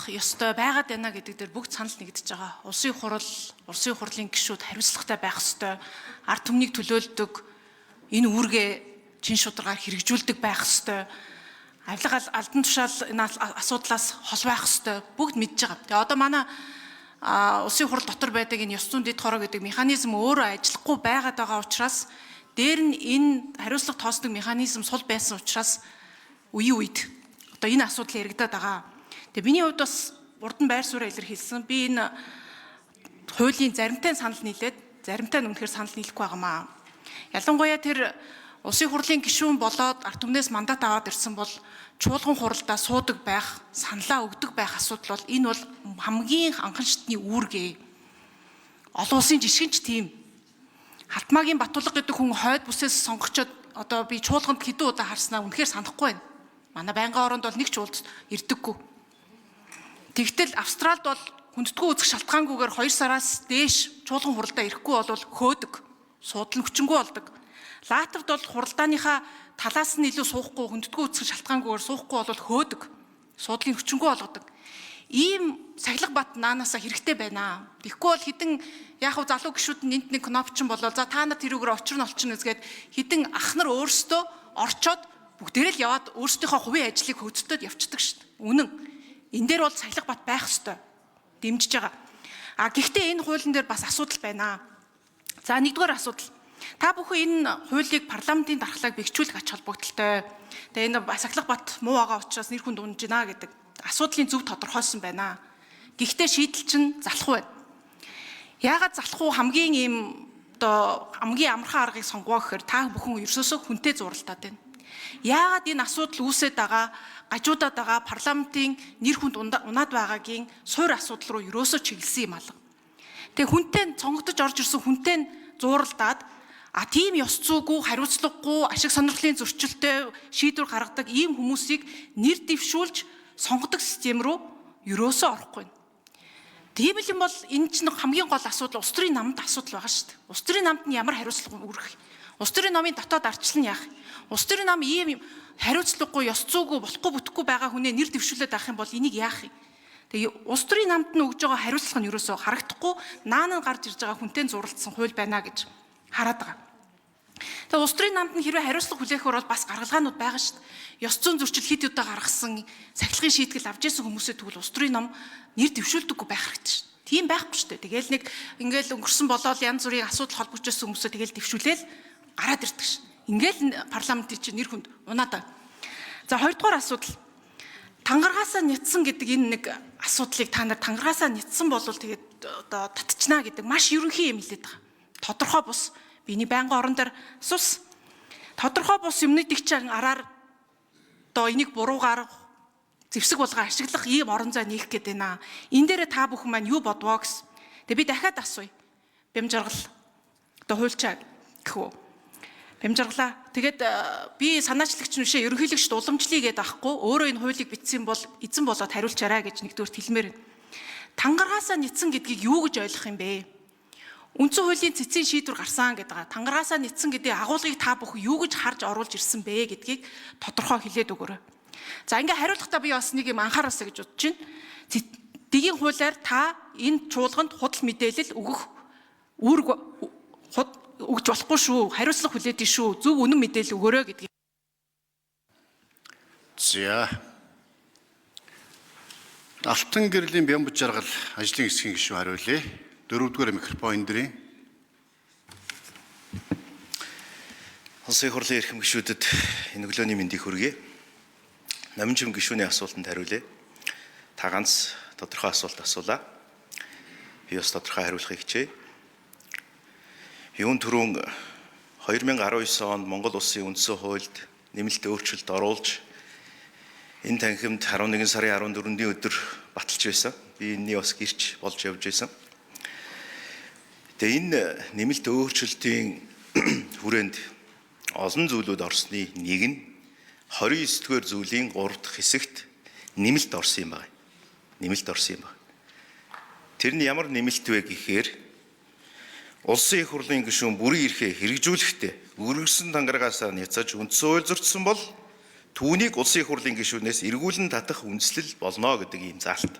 байх ёстой байгаад байна гэдэг дээр бүгд санал нэгдэж байгаа. Улсын хурал, улсын хурлын гишүүд хариуцлагатай байх ёстой. Ард түмнийг төлөөлдөг, энэ үүргээ чин шударгаар хэрэгжүүлдэг байх ёстой. Авилга, алдан тушаал энэ асуудлаас хол байх ёстой. Бүгд мэдж байгаа. Тэгээ одоо манай улсын хурал дотор байдаг энэ ёс зүйн дэд хороо гэдэг механизм өөрөө ажиллахгүй байгаад байгаа учраас, дээр нь энэ хариуцлага тоосдог механизм сул байсан учраас үеийн үед одоо энэ асуудал яригадаад байгаа. Тэгээ миний хувьд бас урд нь байр сууриа илэрхийлсэн. Би энэ хуулийн заримтай санал нийлээд, заримтай нь үнэхээр санал нийлэхгүй байгаамаа. Ялангуяа тэр улсын хурлын гишүүн болоод ард түмнээс мандат аваад ирсэн бол чуулган хуралдаа суудаг байх, саналаа өгдөг байх асуудал бол энэ бол хамгийн анхан шатны үүргээ. Олон улсын жишгэн ч тийм. Халтмаагийн Батулга гэдэг хүн хойд бүсээс сонгогчоод одоо би чуулганд хэдэн удаа харснаа үнэхээр санахгүй байна. Манай байнгын оронд бол нэг ч уулз ирдэггүй. Тэгтэл Австралид бол хүндэтгүү үзэх шалтгаангүйгээр 2 сараас дээш чуулган хуралдаа ирэхгүй бол хөөдөг. Суудал нь хүчингү болдог. Латвид бол хуралдааныхаа талаас нь илүү суухгүй, хүндэтгүү үзэх шалтгаангүйгээр суухгүй бол хөөдөг. Суудлын хүчингү болгодог. Ийм сахилга бат наанаасаа хэрэгтэй байна. Тэгэхгүй бол хэдэн яг хав залуу гишүүд нь энд нэг кнопчин болоо за та нар тэрүүгээр учир нь олчихно үзгээд хэдэн ах нар өөрсдөө орчоод бүгдээрээ л яваад өөрсдийнхөө хувийн ажлыг хөөцөлтөд явцдаг шүү дээ. Үнэн. Энэ дээр бол сахилга бат байх ёстой. Дэмжиж байгаа. А гэхдээ энэ хуулийн дээр бас асуудал байна. За, нэгдүгээр асуудал. Та бүхэн энэ хуулийг парламентын дархлааг бэхжүүлэх ач холбогдолтой. Тэгээ энэ сахилга бат муу байгаа учраас нэр хүнд унж байна гэдэг асуудлын зөв тодорхойлсон байна. Гэхдээ шийдэл чинь залхуу байна. Яагаад залхуу хамгийн ийм одоо хамгийн амархан аргыг сонгоо гэхээр та бүхэн ерөөсөө хүнтэй зуралдаад байна. Яагаад энэ асуудал үүсээд байгаа, гажуудаад байгаа, парламентын нэр хүнд унаад байгаагийн суур асуудал руу ерөөсөө чиглэсэн юм алга. Тэгээ хүнтэй цонгогдож орж ирсэн хүнтэй зууралдаад, а тийм ёс зүйгүй, хариуцлагагүй, ашиг сонирхлын зөрчилтэй шийдвэр гаргадаг ийм хүмүүсийг нэр дэвшүүлж сонгодог систем рүү ерөөсөө орохгүй. Тийм л юм бол энэ чинь хамгийн гол асуудал улс төрийн намд асуудал байгаа шүү дээ. Улс төрийн намд нь ямар хариуцлага үүрэх? Улс төрийн намын дотоод ардчлал нь яах? Улс төрийн нам ийм хариуцлагагүй, ёс зүйгүй, болохгүй бүтэхгүй байгаа хүнээ нэр дэвшүүлээд авах юм бол энийг яах юм? Тэгээ улс төрийн намд нь өгж байгаа хариуцлага нь ерөөсөө харагдахгүй, наан нь гарч ирж байгаа хүнтэй зуралдсан хууль байна гэж хараад байгаа. Тэгээ улс төрийн намд нь хэрвээ хариуцлага хүлээхээр бол бас гаргалгаанууд байгаа шүү дээ. Ёс зүйн зөрчил хэд удаа гаргасан, сахилгын шийтгэл авч ирсэн хүмүүсээ тэгвэл улс төрийн нам нэр дэвшүүлдэггүй байх хэрэгтэй шүү дээ. Тийм байхгүй шүү дээ. Тэгэл нэг ингээл өнгөрсөн болоод янз бүрийн асуудал холбогдож байсан хүмүүсээ тэгэл дэвшүүлээл гараад ирдэг шин. Ингээл парламентын чинь нэр хүнд унаад байгаа. За, хоёрдугаар асуудал. Тангаргаасаа нятсан гэдэг энэ нэг асуудлыг та нар тангаргаасаа нятсан бол тэгээд одоо татчнаа гэдэг маш ерөнхий юм хэлээд байгаа. Тодорхой бус биний байнгын орон дээр сус тодорхой бус юмны чинь араар одоо энийг буруугаар зэвсэг болгоо ашиглах ийм орон зай нээх гээд байна. Энэ дээрээ та бүхэн маань юу бодвоо гэсэн. Тэгээ би дахиад асууя. Бямжаргал одоо хуульчаа гэх үү. Бямжаргалаа. Тэгээд би санаачлагч нь бишээ, ерөнхийлөгчд уламжлая гэдээ ахгүй, өөрөө энэ хуулийг бичсэн бол эзэн болоод хариулчаарай гэж нэгдүгээр хэлмээр. Тангаргаасаа нэтсэн гэдгийг юу гэж ойлгох юм бэ? Үндсэн хуулийн цэцгийн шийдвэр гарсан гэдэг байгаа. Тангаргаасаа нэтсэн гэдэг агуулгыг та бүхэн юу гэж харж оруулж ирсэн бэ гэдгийг тодорхой хэлээд өгөөрэй. За, ингээ хариулахдаа би бас нэг юм анхаараасаа гэж бодож байна. Дэгийн хуулиар та энэ чуулганд худал мэдээлэл өгөх үүрэг өгч болохгүй шүү. Хариуцлага хүлээдэй шүү. Зөв үнэн мэдээлэл өгөөрэй гэдгийг. За. Алтан гэрлийн Бямб жаргал ажлын хэсгийн гишүүн хариулъя. Дөрөвдүгээр микрофон эндрийн. Улсын хурлын эрхэм гишүүдэд энэ өглөөний мэндийг хүргэе. Намжим гишүүний асуултанд хариулъя. Та ганц тодорхой асуулт асуулаа. Би бас тодорхой хариулахыг хичээе. Юун түрүүн 2019 онд Монгол Улсын үндсэн хуульд нэмэлт өөрчлөлт оруулж энэ танхимд 11 сарын 14-ний өдөр баталж байсан. Би энэний бас гэрч болж явж байсан. Тэгээ энэ нэмэлт өөрчлөлтийн хүрээнд олон зүйлүүд орсны нэг нь 29 дугаар зүйлийн 3 дахь хэсэгт нэмэлт орсон юм байна. Нэмэлт орсон юм байна. Тэр нь ямар нэмэлт вэ гэхээр улсын их хурлын гишүүн бүрийн эрхээ хэрэгжүүлэхдээ өргөсөн тангаргаасаа няцааж үндсэн хууль зөрчсөн бол түүнийг улсын их хурлын гишүүнээс эргүүлэн татах үндслэл болно гэдэг ийм заалт.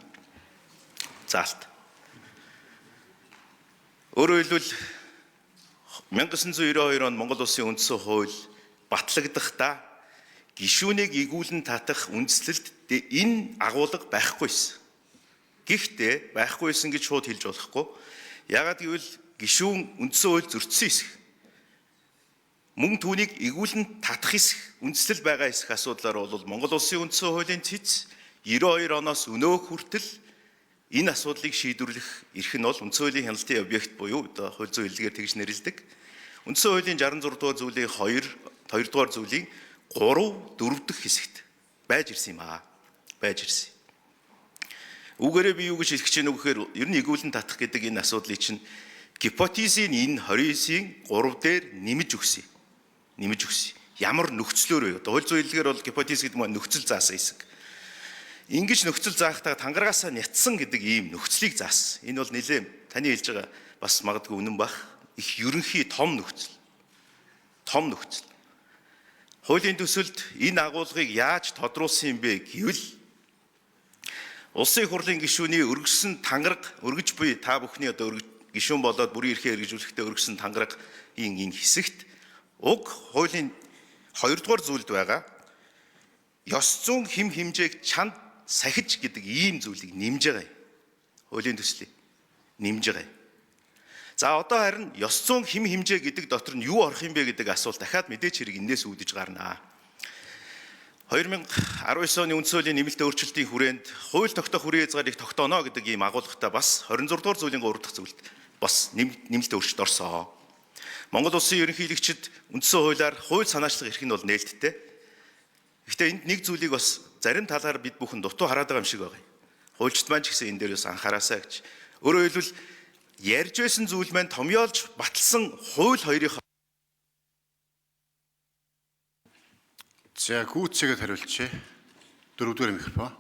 Заалт. Өөрөөр хэлбэл 1992 онд Монгол Улсын үндсэн хууль батлагдахдаа гишүүнийг эгүүлэн татах үндслэлд энэ агуулга байхгүйсэн. Гэхдээ байхгүйсэн гэж шууд хэлж болохгүй. Яагаад гэвэл гишүүн үндсэн хууль зөрчсөн хэсэг. Мөн түүнийг эгүүлэн татах хэсэг үндслэл байгаа хэсэг асуудлаар бол Монгол Улсын үндсэн хуулийн цэц 92 оноос өнөөх хүртэл энэ асуудлыг шийдвэрлэх эрх нь бол үндсэн хуулийн хяналтын объект буюу одоо хууль зүйн хэллэгээр тэгж нэрлэдэг. Үндсэн хуулийн 66 дугаар зүйлийн 2 2 дугаар зүйлийн 3 4 дахь хэсэгт байж ирсэн юм аа. Байж ирсэн. Үүгээрээ би юу гэж хэлэх гэж байна вэ гэхээр ер нь эгүүлэн татах гэдэг энэ асуудлыг чинь гипотезийн энэ 29-ийн 3 дээр нэмж өгсөн. Нэмж өгсөн. Ямар нөхцлөөр вэ? Одоо хууль зүйн хэллэгээр бол гипотез гэдэг маань нөхцөл заасан хэсэг. Ингэж нөхцөл заахтаа тангаргаасаа нятсан гэдэг ийм нөхцөлийг заасан. Энэ бол нэлээд таны хэлж байгаа бас магадгүй үнэн бах. Их ерөнхий том нөхцөл. Том нөхцөл. Хуулийн төсөлд энэ агуулгыг яаж тодруулсан юм бэ гэвэл Улсын их хурлын гишүүний өргөссөн тангараг өргөж буй та бүхний одоо гишүүн болоод бүрийн эрхээ хэрэгжүүлэхдээ өргөссөн тангарагийн энэ хэсэгт уг хуулийн 2 дугаар зүйлд байгаа ёс зүйн хэм хэмжээг чанд сахиж гэдэг ийм зүйлийг нэмж байгаа юм. Хуулийн төслийг нэмж байгаа юм. За одоо харин ёс зүйн хэм хэмжээ гэдэг дотор нь юу орох юм бэ гэдэг асуулт дахиад мэдээч хэрэг энээс үүдэж гарнаа. 2019 оны үндсэн хуулийн нэмэлт өөрчлөлтийн хүрээнд хууль тогтоох хүрээ хязгаарыг тогтооно гэдэг ийм агуулгатай бас 26 дугаар зүйлийн 3 дахь зүйлд бас нэмэлт өөрчлөлт орсон. Монгол Улсын ерөнхийлөгчид үндсэн хуулиар хууль санаачлах эрх нь бол нээлттэй. Гэхдээ энд нэг зүйлийг бас зарим талаар бид бүхэн дутуу хараад байгаа юм шиг байгаа юм. Хуульчид маань ч гэсэн энэ дээр бас анхаараасай гэж. Өөрөөр хэлбэл ярьж байсан зүйл маань томьёолж баталсан хууль хоёрын За гүйцээгээд хариулчихъя. Дөрөвдүгээр микрофон.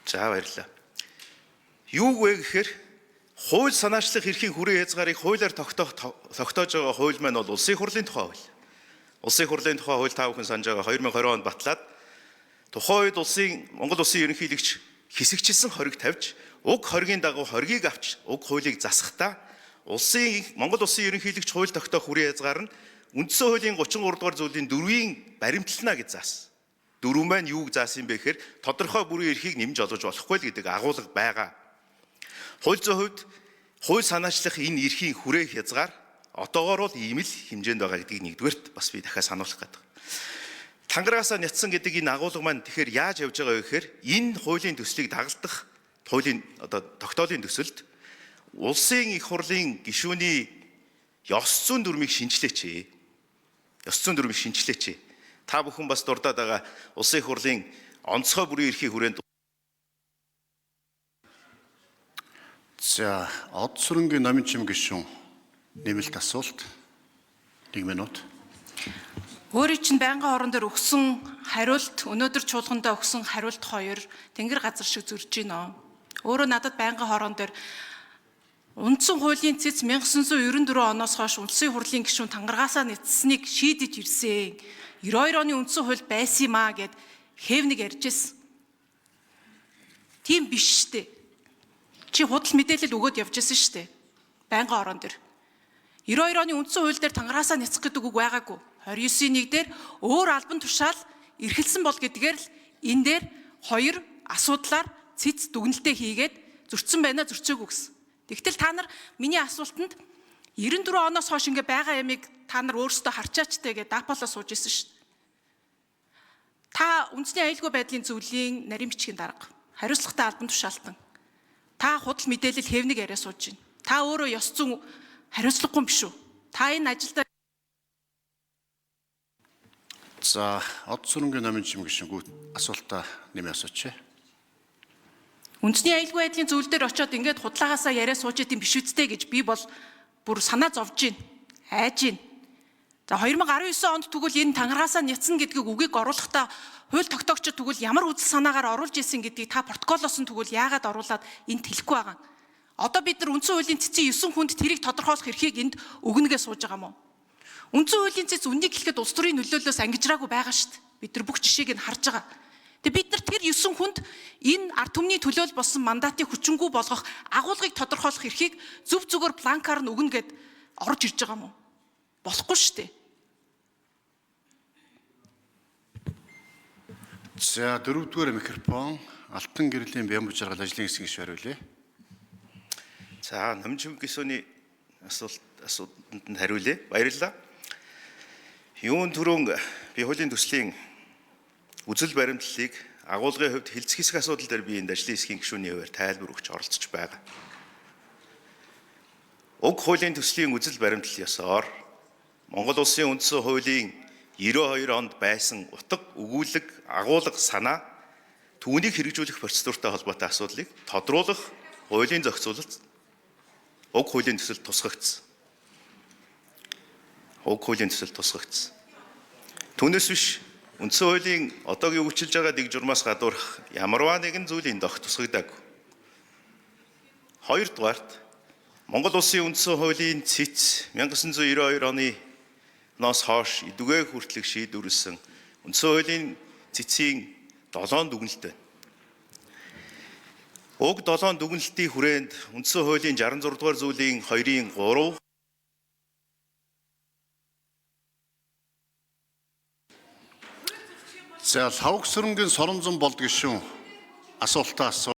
За баярлалаа. Юу вэ гэхээр хууль санаачлах эрхийн хүрээ хязгаарыг хуулиар тогтоох тогтоож байгаа хууль маань бол Улсын их хурлын тухай хууль. Улсын их хурлын тухай хууль та бүхэн санаж байгаа 2020 онд батлаад тухайн үед улсын Монгол Улсын ерөнхийлөгч хэсэгчилсэн хориг тавьж уг хоргийн дагуу хоргийг авч уг хуулийг засахдаа улсын Монгол Улсын ерөнхийлөгч хууль тогтоох хүрээ хязгаар нь үндсэн хуулийн 33 дугаар зүйлийн 4-ийн баримтлана гэж заасан. Дөрөв маань юуг заасан юм бэ гэхээр тодорхой бүрийн эрхийг нэмж олгож болохгүй л гэдэг агуулга байгаа. Хууль зүйн хувьд хууль санаачлах энэ эрхийн хүрээ хязгаар одоогоор бол ийм л хэмжээнд байгаа гэдгийг нэгдүгээрт бас би дахиад сануулах гэдэг. Тангараасаа нятсан гэдэг энэ агуулга маань тэгэхээр яаж явж байгаа вэ гэхээр энэ хуулийн төслийг дагалдах хуулийн одоо тогтоолын төсөлд улсын их хурлын гишүүний ёс зүйн дүрмийг шинжилээч. Ёс зүйн дүрмийг шинжилээч. Та бүхэн бас дурдаад байгаа улсын их хурлын онцгой бүрийн эрхийн хүрээнд За од сүрэнгийн номын чим гишүүн нэмэлт асуулт 1 минут. Өөрийн чинь байнгын хорон дээр өгсөн хариулт өнөөдөр чуулгандаа өгсөн хариулт хоёр тэнгэр газар шиг зөрж байна. Өөрөө надад байнгын хорон дээр үндсэн хуулийн цэц 1994 оноос хойш улсын хурлын гишүүн тангаргаасаа нийцсэнийг шийдэж ирсэн. 92 оны үндсэн хууль байсан юм аа гэд хэвнийг ярьж ирсэн. Тийм биш штэ. Чи худал мэдээлэл өгөөд явж ирсэн штэ. Байнгын хорон дээр 92 оны үндсэн хууль дээр тангараасаа няцах гэдэг үг байгаагүй. 29-ийн 1 дээр өөр албан тушаал эрхэлсэн бол гэдгээр л энэ дээр хоёр асуудлаар цэц дүгнэлтээ хийгээд зөрчсөн байна зөрчөөгүй гэсэн. Тэгтэл та нар миний асуултанд 94 оноос хойш ингээ байгаа ямыг та нар өөрсдөө харчаач тэ гэж даапалаа сууж исэн шүү дээ. Та үндэсний аюулгүй байдлын зөвлөлийн нарийн бичгийн дарга, хариуцлагатай албан тушаалтан. Та худал мэдээлэл хэвнийг яриа сууж байна. Та өөрөө ёс зүйн хариуцлагагүй юм биш үү? Та энэ ажилдаа За од сүрэнгийн номын чим гишүүн гүйт асуултаа нэмээ асуучих. Үндэсний аюулгүй байдлын зөвлөл дээр очиод ингээд худлаагаасаа яриа сууж идэм биш үсттэй гэж би бол бүр санаа зовж байна. Айж байна. За 2019 онд тэгвэл энэ тангаргаасаа няцна гэдгийг үгийг оруулахдаа хууль тогтоогчид тэгвэл ямар үзэл санаагаар оруулж исэн гэдгийг та протоколоос нь тэгвэл яагаад оруулаад энд хэлэхгүй байгаа юм. Одоо бид нар үндсэн хуулийн цэцэн 9 хүнд тэрийг тодорхойлох эрхийг энд өгнөгээ сууж байгаа юм уу? Үндсэн хуулийн цэц үннийг хэлэхэд улс төрийн нөлөөллөөс ангижраагүй байгаа шүү дээ. Бид нар бүх жишээг нь харж байгаа. Тэгээ бид нар тэр 9 хүнд энэ ард түмний төлөөл болсон мандатын хүчингү болгох агуулгыг тодорхойлох эрхийг зөв зүгээр бланкаар нь өгнө гэд орж ирж байгаа юм уу? Болохгүй шүү дээ. За дөрөвдүгээр микрофон Алтан гэрлийн Бямб жаргал ажлын хэсгийн гишүүн хариулъя. За Намжин гисүүний асуулт асуултанд нь хариулъя. Баярлалаа. Юун түрүүн би хуулийн төслийн үзэл баримтлалыг агуулгын хувьд хилцэх хэсэг асуудал дээр би энд ажлын хэсгийн гишүүний хуваар тайлбар өгч оролцож байгаа. Уг хуулийн төслийн үзэл баримтлал ёсоор Монгол улсын үндсэн хуулийн 92 онд байсан утга, өгүүлэг, агуулга санаа түүнийг хэрэгжүүлэх процедуртай холбоотой асуудлыг тодруулах хуулийн зохицуулалт уг хуулийн төсөл тусгагдсан. Уг хуулийн төсөл тусгагдсан. Түүнээс биш үндсэн хуулийн одоогийн өгчилж байгаа дэг журмаас гадуурх ямарваа нэгэн зүйл энд огт тусгагдаагүй. Хоёрдугаарт Монгол улсын үндсэн хуулийн цэц 1992 оны ноос хойш эдүгээ хүртэлх шийдвэрлсэн үндсэн хуулийн цэцийн 7 дүгнэлт байна. Уг 7 дүгнэлтийн хүрээнд үндсэн хуулийн 66 дугаар зүйлийн 2-ын 3 За Лхагва сүрэнгийн Соронзон болд гишүүн асуултаа асуу.